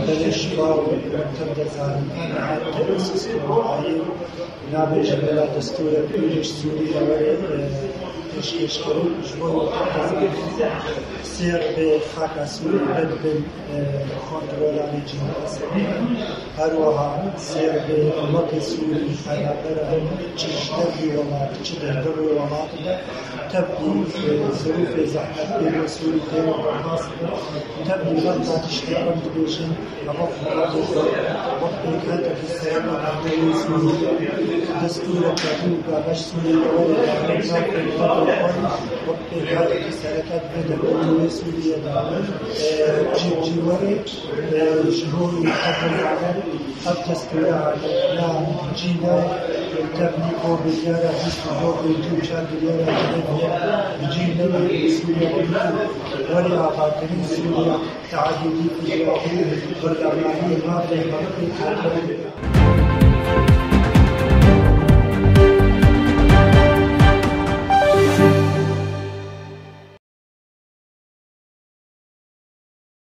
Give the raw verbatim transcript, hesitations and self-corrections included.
Belê ji bar û mektev de zanîn, nihayet tesis û ayê nabêje bela destûrek pîrê ji Sûrî re were, e, pêşkêşkirin. Ji bo wê te zanîn, sêr bê xaka Sûrî red bin, e, kontrola rejîma Esedê. Her wiha sêr bê milletê Sûrî xelatbera çi ji dervî welat, çi derbarê welat de. Tevlî, e, zirûfê zehmet pê Sûrî têne berpas kirin. Tevlî wexta tiştê em dibêjin, heva xebatê xwe, wek pêkhatekî sereke navdewê Sûrî, destûreke nû gaveş Sûrî li werê dagirê navê xwe, wek pêkhatekî sereke divê dewletê wê Sûriyê de, e, cî bi cî were, e, ji bo wî hevdin Ev destûre hane ya cî ne, tevlî bo biryara bîst û du û pêncî û çar biryara civînê bi cî ne, Sûriya werê avakirin, Sûriya teadîlî, federatî, berlemanî, mafê xelkê,